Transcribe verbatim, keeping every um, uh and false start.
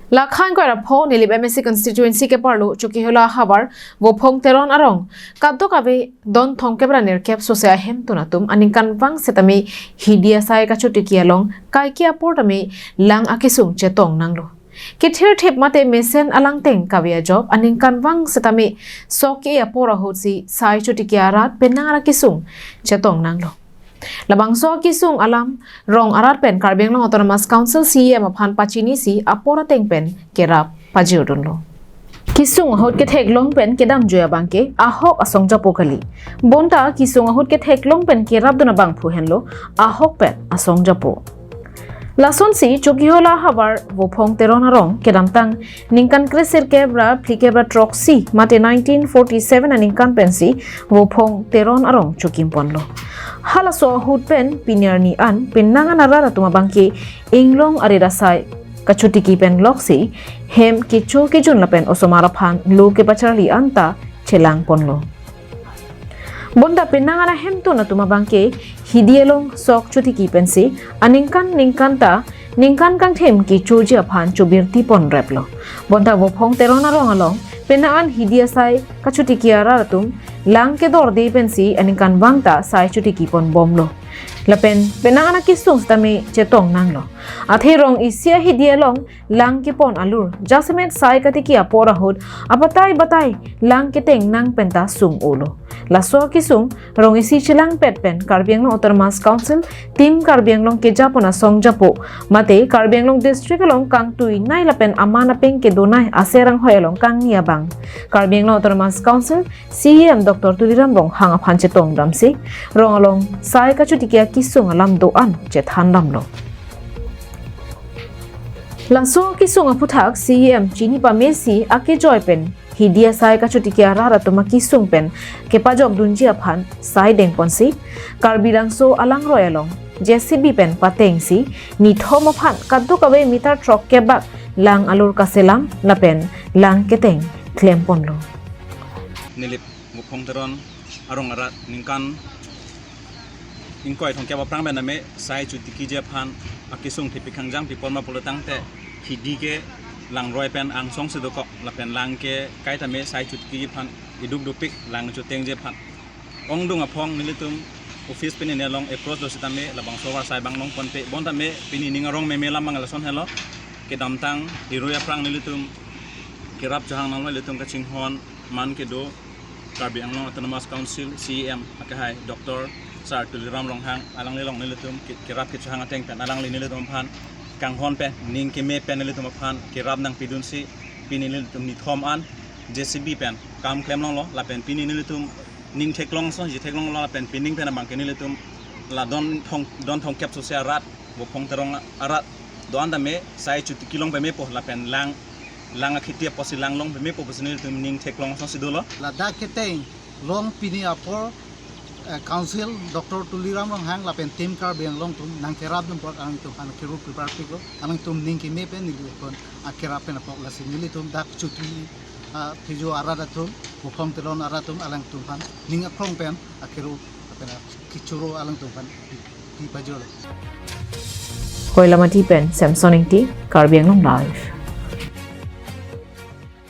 Lakha ingkoi ra pho Nilip M A C constituency keparlo Chokihola havar Vophong Teron arong kadokave don thomkep ra nerkep sose ahemtun atum aningkanvang setame hidi asai kachotiki along kaike apor tame lang akesung chetong nanglo. Kethirthip mate mesen alangteng kave ajok aningkanvang setame sok ke apor ahut si sai chotiki arat penang ra kesung chetong nanglo. Labangso kesung alam rong arat pen Karbi Anglong Autonomous Council C E M aphan pachinisi apor ateng pen kerap pajirdunlo. Kesung ahut ketheklong pen kedamjui abangke ahok asong japo kali. Bonta kesung ahut ketheklong pen kerapdun abangphu henlo ahok pen asong japo. Lasonsi Chokihola havar Vophong Teron arong kedamtang ningkan kresirkep ra phlikep ra throksi mate nineteen forty-seven aningkan pensi Vophong Teron arong chokimponlo. Halaso ahut pen pini arni an penang an arat atum abangke inglong arit asai kachotiki pen loksi hem kecho kejun lapen osomar aphan lo kepacharli anta chelangponlo. Bonta penang an ahemtun atum abangke hidi along sok chotiki pensi aningkan ningkan ta ningkan kangthem kechoji aphan chobirti ponreplo. Bonta Vophong Teron arong along penang an hidi asai kachotiki arat atum lang kedorde pensi aningkanvang ta sai chotiki ponbomlo. Lapen penang an akesung setame chetong nanglo. Athe rong isi ahidi along lang kepon alur jasemet sai katiki apor ahut abatai batai lang keteng nang penta sung-olo. Laso kesung rong isi chelangpet pen Karbi Anglong Autonomous Council, Team Karbi Anglong kejapon asong japo mate Karbi Anglong District along kangtuinei lapen aman apeng kedonei aser anghoi along kangni abang Karbi Anglong Autonomous Council C E M Doctor Tuliram Ronghang aphan chetongdamsi rong along sai kachotiki akesung alam do-an chethandamlo. Laso kesung aphuthak C E M chini pamesi akejoi pen hidi asai kachotiki arat atum akesung pen kepajokdunji aphan sai dengponsi Karbi Langso alangroi along J C B pen patengsi nithom aphan kadokave meter throkkep bak lang alur kaselam lapen lang keteng klemponlo. Nilip Vophong Teron arong arat ningkan ingkoi thomkep aphrang pen tame sai chotikiji aphan akesung thepik hangjang pipon ma pulo tangte hidi ke langroi pen angsong si dokok lapen lang ke kaitame sai chotikiji aphan iduk dopik lang chotengji aphan ongdung aphong nelitum office pen ne along approach do sitame labangso war sai bang longponpe bonta me pini ning arong meme lam bang lason helo kedamtang irui aphrang nelitum kerap chohang nanglo ilitum kachinghon man kedo Karbi Anglong Autonomous Council C E M akehai Doctor Sir Tuliram Ronghang alangli along nelitum ke- kerap kechohang ateng pen alangli nelitum aphan kanghon pen ning keme pen nelitum aphan kerap nangpidunsi pini nelitum nithom an J C B pen kam klem longlo lapen pini nelitum ning theklong asonsi theklonglo lapen pining pen abangke nelitum la don thong don thomkep sose arat Vophong Teron arat do-an tame sai chotiki long pemepo lapen lang lang akhiti apotsi lang long pemepo pusi nelitum ning theklong asonsi dolo. Ladak keteng long pini apor eh, Council Doctor Tuliram Ronghang lapen Team Karbi Anglong atum nangkerapdun apot alangtum aphan kiru prepare piklo alangtum ning keme pen nelitum akerap pen apot lasi nelitum dak chotiki ah, phijo arat atum Vophong Teron arat atum alangtum aphan ning akrong pen akiru lapen kechoro alangtum aphan pi- pipajolo. Koilamati pen Samson Ingti, Karbi Anglong Live.